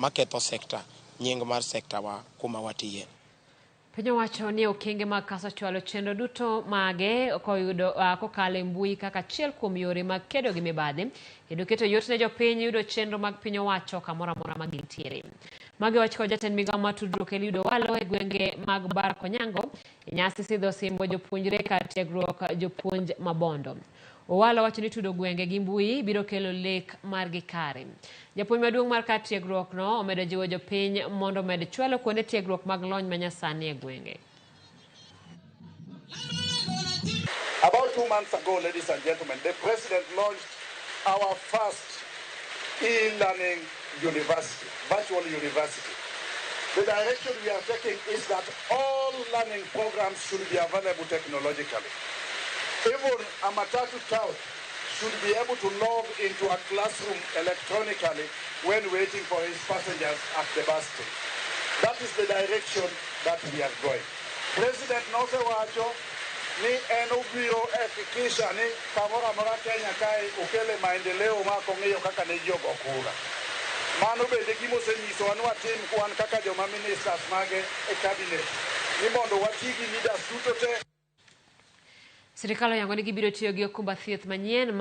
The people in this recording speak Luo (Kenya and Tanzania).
Maketho sekta, nying mar sekta wa kuma watiye. Piny owacho ni okenge mag kaso chwalo chenro duto mage koyudo kokalo e mbui kaka achiel kuom yore mag kedo gi mibadhi kendo keto yot ne jopiny yudo chenro mag piny owacho kamoro amora ma gintiere. Magi wach kod jatend migao mar tudruok Eliud Owalo e gwenge mag Bar Konyango e nyasi sidho osimbo jopuonjre kar tiegruok jopuonj ma Bondo. Owalo wacho ni tudo gwenge gi mbui biro kelo lek margi kare. Japuonj maduong' mar kar tiegruok no omedo jiwo jopiny mondo omed chwalo kuonde tiegruok mag lony manyasani e gwenge. About 2 months ago, ladies and gentlemen, the president launched our first e-learning university, virtual university. The direction we are taking is that all learning programs should be available technologically. Even a matatu tout should be able to log into a classroom electronically when waiting for his passengers at the bus stop. That is the direction that we are going. President nosewacho ni en obiro hakikisha ni kamoro amora Kenya kae okele maendeleo ma ok ong'iyo kaka ne ji ogo kura. Mano bende gima osenyisowa ni watim wan kaka joma ministers mage e cabinet ni mondo wati gi leaders duto te. Sirikal oyango ni gibiro tiyo gi okumba thieth manyien ma